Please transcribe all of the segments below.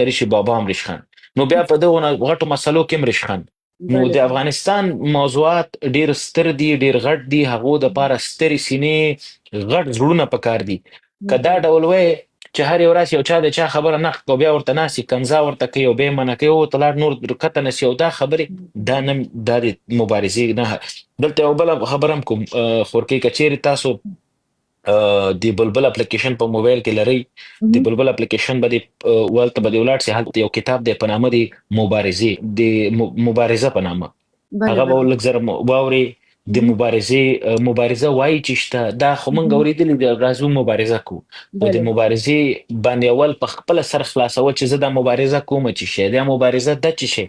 د ریشي بابا هم ریشخند، نو بیا په دغو غټو مسلو کې هم ریشخند. نو د افغانستان موضوعات ډیر ستر دي، ډیر غټ دي، هغو د پاره سترې سینې، غټ زړونه پکار دي. که دا ډول وای چې هر یو راسي او چا د چا خبره نقد کو، بیا ورته ناسي کنځا ورته کوي او بیا یې منع کوي، او ته لاړ نور کته نسی، او دا خبرې دا نه، دا د مبارزې نه. دلته یو بله خبره هم کوم خورکۍ، که چیرې تاسو د بلبل اپلیکیشن په موبایل کې لرئ، د بلبل اپلیکیشن به د ولته به د ولاړ سي، هلته یو کتاب دی په نامه د مبارزې، د مبارزه په نامه، هغه به لږ زره واوري. د مبارزې، مبارزه وایي چې شته، دا خو مونږ اورېدلي دي، راځو مبارزه کوو، خو د مبارزې باندې اول په خپله سر خلاصول چې زه دا مبارزه کوم چې شی دا مبارزه ده چې شی.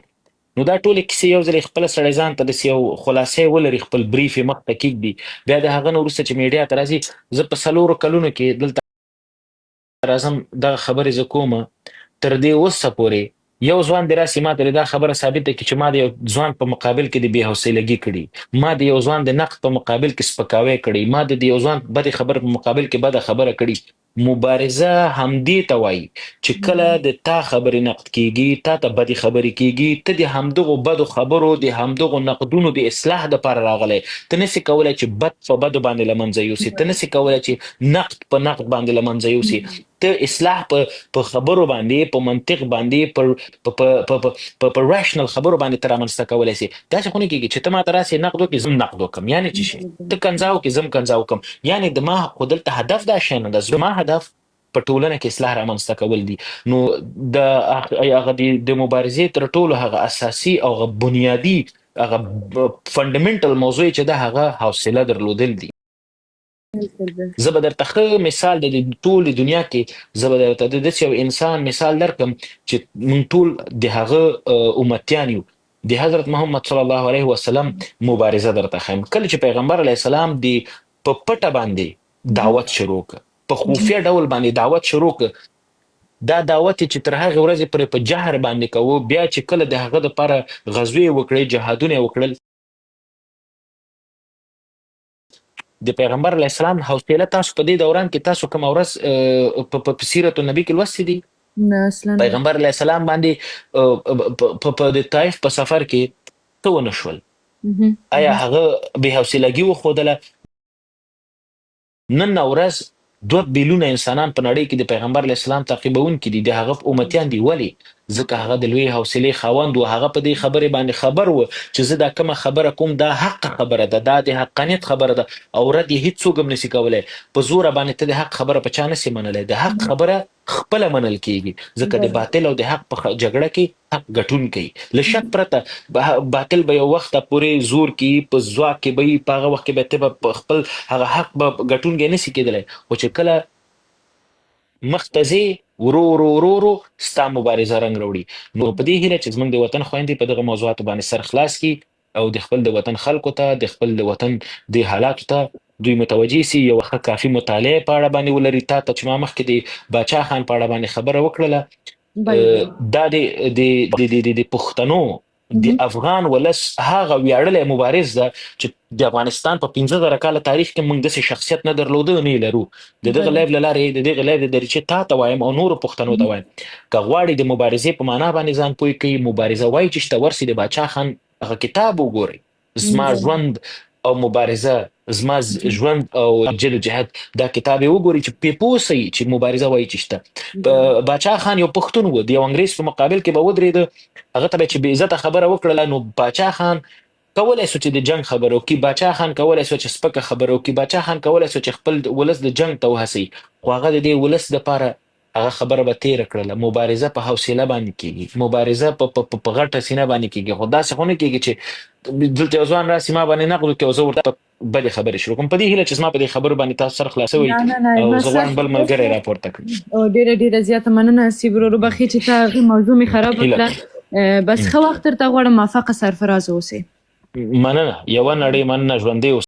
نو دا ټولې کیسې یو ځل خپل سړی ځان ته داسې یو خلاصې ولري، خپل بریف یې مخته کېږدي، بیا د هغه نه وروسته چې میډیا ته راځي. زه په 4 کلونو کې دلته راځم، دغه خبرې زه کوم، تر دې اوسه پورې یو ځوان دې راسي ما ته دا خبره ثابته کړي چې ما د یو ځوان په مقابل کې د بې حوصلګي کړي، ما د یو ځوان د نقد په مقابل کې سپکاوی کړي، ما د یو ځوان بدې خبرې په مقابل کې بده خبره کړي. مبارزه همدې ته وایي چې کله د تا خبرې نقد کیږي، تا ته بدې خبرې کیږي، ته د همدغو بدو خبرو، د همدغو نقدونو د اصلاح دپاره راغلی. ته نسې کولی چې بد په بدو باندې له منځه یوسې، ته نسې کولی چې نقد په نقد باندې له منځه یوسې. ته اصلاح په خبرو باندې، په منطق باندې، په راشنل خبرو باندې ته رامنځته کولی سې. داسې خو نه کېږي چې ته ماته راسې نقد وکړې، زه هم نقد وکړم، یعنې چې شي ته کنځا وکړې، زه هم کنځا وکړم. یعنې د ما خو دلته هدف دا شی نه ده، زما هدف په ټولنه کې اصلاح رامنځته کول دي. نو د هغه د مبارزې تر ټولو هغه اساسي او هغه بنیادي، هغه فنډمنټل موضوع چې ده، هغه حوصله درلودل دي. زه به درته ښه مثال د ټولې دنیا کې، زه به درته د داسې یو انسان مثال درکړم چې موږ ټول د هغه امتیان یو، د حضرت محمد صلی الله علیه وسلم مبارزه درته ښیم. کله چې پیغمبر علیه السلام د په پټه باندې دعوت شروع کړ، په خفیه ډول باندې دعوت شروع کړ، دا دعوت چې تر هغې ورځې پورې په جهر باندې کوو، بیا چې کله د هغه دپاره غزوې وکړې، جهادونه یې وکړل، د پیغمبر علیه السلام حوصله تاسو په دې دوران کې تاسو کومه ورځ په سیرت النبي کې لوستې دي؟ نه، اصلا. پیغمبر علیه السلام باندې په د طائف په سفر کې څه ونه شول؟ آیا هغه بې حوصلګي وښودله؟ نن ورځ 2 بیلیونه انسانان په نړۍ کې د پیغمبر علیه السلام تعقیبونکي دي، د هغه امتیان دي. ولې؟ ځکه هغه د لوی حوصلې خاوند و. هغه په دې خبرې باندې خبر و چې زه دا کومه خبره کوم دا حق خبره ده، دا د حقانیت خبره ده، او رد یې هیڅوک هم نسي کولی. په زوره باندې ته د حق خبره په چا نسې منلی، د حق خبره خپله منل کیږي، ځکه د باطل او د حق په جګړه کې حق ګټون کوي له شک پرته. باطل به یو وخت پورې زور کی، په ځواک کې به، په هغه وخت کې به ته په خپل هغه حق به ګټونکی نسی کېدلی، خو چې کله مخ ته ځې، ورو ورو ورو ورو ستا مبارزه رنګ راوړي. نو په دې هیله چې زموږ د وطن خویندې په دغه موضوعاتو باندې سر خلاص کړي او د خپل د وطن خلکو ته، د خپل د وطن د حالاتو ته دوی متوجه سي، یو ښه کافي مطالعه په اړه باندې ولري. تا ته چې ما مخکې د باچا خان په اړه باندې خبره وکړله، دا د د د د پښتنو، د افغان ولس هغه ویاړلی مبارز ده چې د افغانستان په 5000 کاله تاریخ کې موږ داسې شخصیت نه درلوده، نه لرو. د دغه لایو له لارې، د دغه لایو د دریچې تا ته وایم او نورو پښتنو ته وایم، که غواړي د مبارزې په معنا باندې ځان پوه کړي، مبارزه وایي چې شته، ورسي د باچا خان هغه کتاب وګورئ، زما ژوند او مبارزه، زما ژوند او جدوجهد، دا کتاب یې وګورئ چې پې پوه سئ چې مبارزه وایي چې شته. باچا خان یو پښتون و، د یو انګریز په مقابل کې به ودرېده، هغه ته به چې بې عزته خبره وکړله، نو باچا خان کولای سو چې د جنگ خبره وکړي، باچا خان کولای سو چې سپکه خبره وکړي، باچا خان کولای سو چې خپل ولس د جنگ ته وهڅوي، خو هغه د دې ولس دپاره هغه خبره به تېره کړله. مبارزه په حوصله باندې کېږي، مبارزه په غټه سینه باندې کېږي، خو داسې خو نه کېږي چې دلته یو ځوان راسي ما باندې نقد وکړي او زه ورته بدې خبرې شروع کوم. په دې هیله چې زما په دې خبرو باندې تاسو سر خلاصوئ او زه غواړم بل ملګری راپورته کړم. ډېره ډېره زیاته مننه حسیب ورور، وبخښئ چې تا هغې موضوع مې خرابه کړه. بس ښه وخت درته غواړم، موفقه سرفراز اوسې. مننه، یوه نړۍ مننه، ژوندی اوسئ.